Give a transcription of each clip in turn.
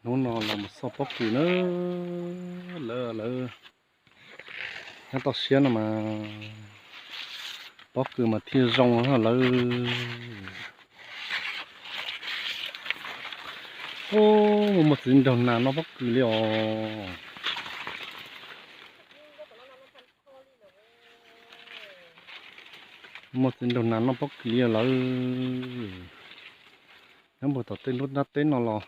Hnub no los mus xauj pob kws na, lawv lawv nyob toj siab no mas pob kws mas thiaj zoo lawv. Muaj txiv nraug nas noj pob kws li os. Muaj txiv nraug nas noj pob kws li lawv. Nyob puag tom tej lub nrab teb no los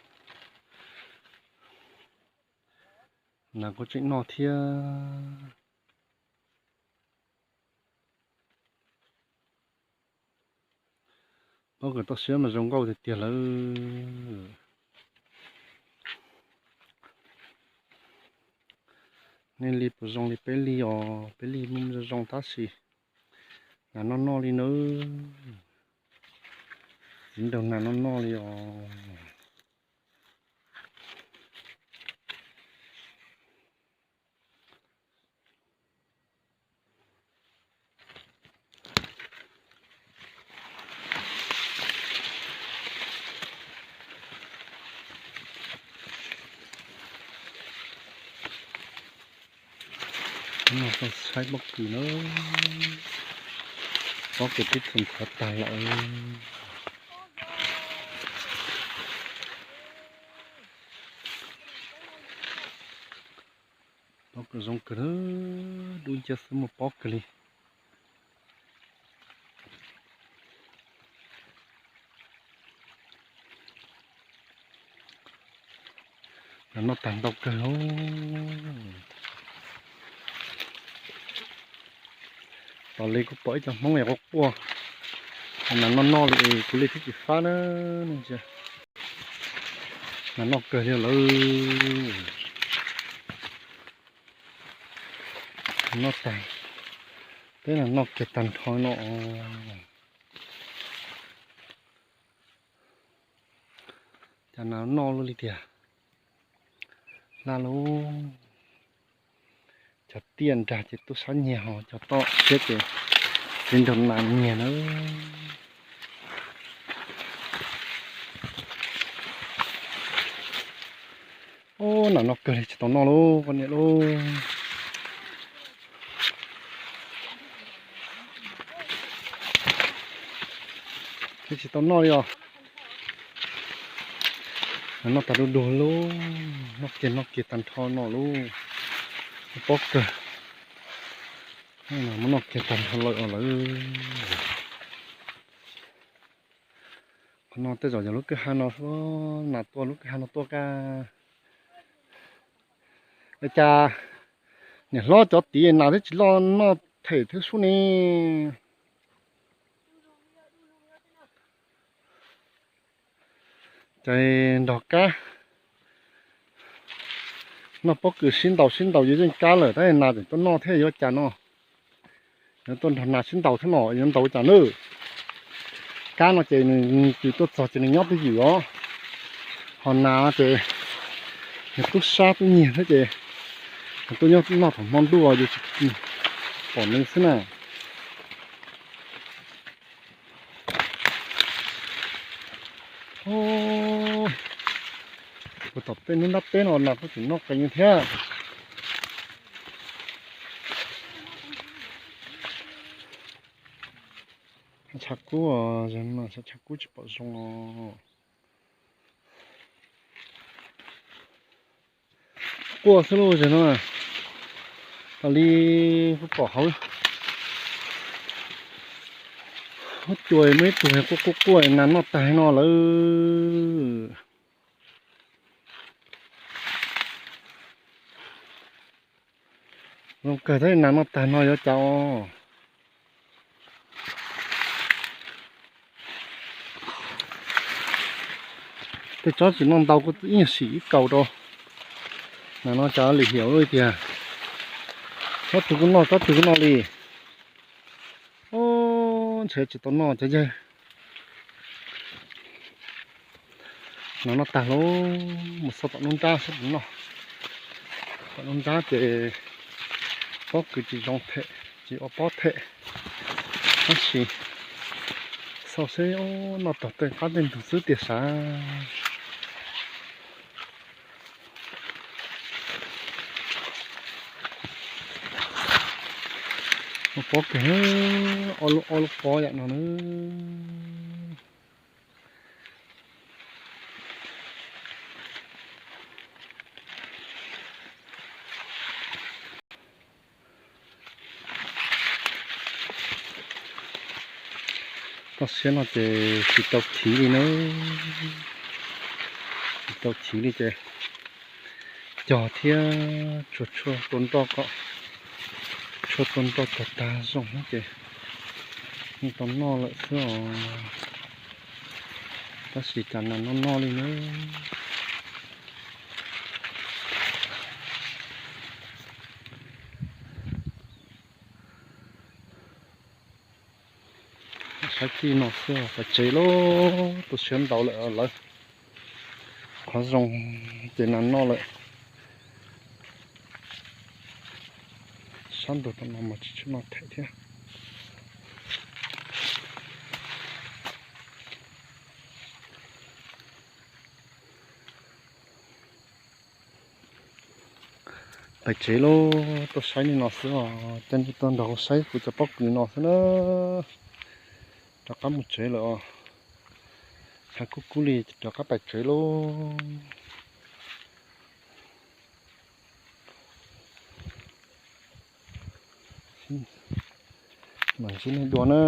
nas kuj tseem noj thiab. Pob kws toj siab mas zoo nkauj tiag tiag lawm. Nej li puas zoo li peb li os? Peb li muaj zoo tab sis nas noj noj li nawb. Txiv nraug nas noj noj li os. Saib pob kws na, pob kws twb txhoov txhav tag lawm. Pob kws zoo kawg, dub nciab xwb muaj pob kawg li. Nas noj tag ntau kawg. Tos li kuj pom ib co Hmoob quaj quaj, nas noj noj li kuv li thiab tsis fab na. Nas noj kawg li lawm. Noj tag, peb nas noj kiag tag nrho no. Cas nas noj luaj li tiag. Laj lauj, cov tiaj nrag ces tub sab nyiag ho cov toj siab ces txiv nraug nas nyiag na. Ub, nas noj kawg li tsis tau noj lauj poj niam lauj. Thiab tsis tau noj li os. Nas noj tag du du lauj, noj kiag noj kiag tag nrho no lauj. Pob kawg, muab noj kiag tag nrho lawm os lawm. Qhov no tej zaum yog lub kwj ha no, nas tuaj lub kwj ha no tuaj kaj. Es cas niam hlob cov tid nas thiab tsis loj noj them thiab sub ne. Ces nrog kab noj pob kws sib ntaus sib ntaus yuav yeej kab lawm tab nas tseem tuaj noj thiab yuav cas no. Yuav tuaj nrog nas sib ntaus thiab no yuav ntaus cas nawb. Kab no ces nws tsis tuaj txog ces nws nyob twj ywm os. Ho nas ces nws tub sab tub nyiag thiab ces nws tuaj nyob noj thaum hmo ntuj yus tsis pom nws xwb na. Puag tom tej hnub nrab teb no nas kuj tseem noj qees thiab. Tshav kub, tshav kub tsis pom zoo. Quaj xwb lauj, no tas li kuj pom hauv huab cua muaj ib tug quaj quaj quaj nas noj tag no lawm. Zoo kawg thiab, nas noj tag no yuav cas os. Tej tsob tsis noj ntau kuj ib nyuag sim ib kaus rau. Nas no cas lim hiam li tiag. Tsob twg kuj noj, tsob twg kuj noj li. Ub, ntshe tsis tau noj cov yawg. Nas noj tag lauj, mus xauj tom nruab nrab seb puas noj. Tom nruab nrab ces pob kws tsis zoo them, tsis ua pob them. Tab sis xauj seb noj tag tej qab tej ntug xwb tiag sav. Pob kawg, ob lub, ob lub pob yam no na. Toj siab no ces tsis tau chiv li na, tsis tau chiv li ces cog thiab tshuaj, tshuaj tua nroj kom, tshuaj tua nroj cog tag zoo ces yeej tau noj lawm xwb os. Tab sis cas nas noj noj li na. Saib tij no xwb pais tsev lauj, tu siab ntau lawm lawv. Qhov zoo ces nas noj lawm. Sab ntug tom no mas tsis tshua noj them thiab. Pais tsev lauj, tuaj saib li no xwb os, coj nej tuaj nrog saib kuv cov pob kws no xwb na. Rov qab mus tsev lawm os. Hav kub kub li, rov qab pais tsev lauj. Mam ntsib nej dua na.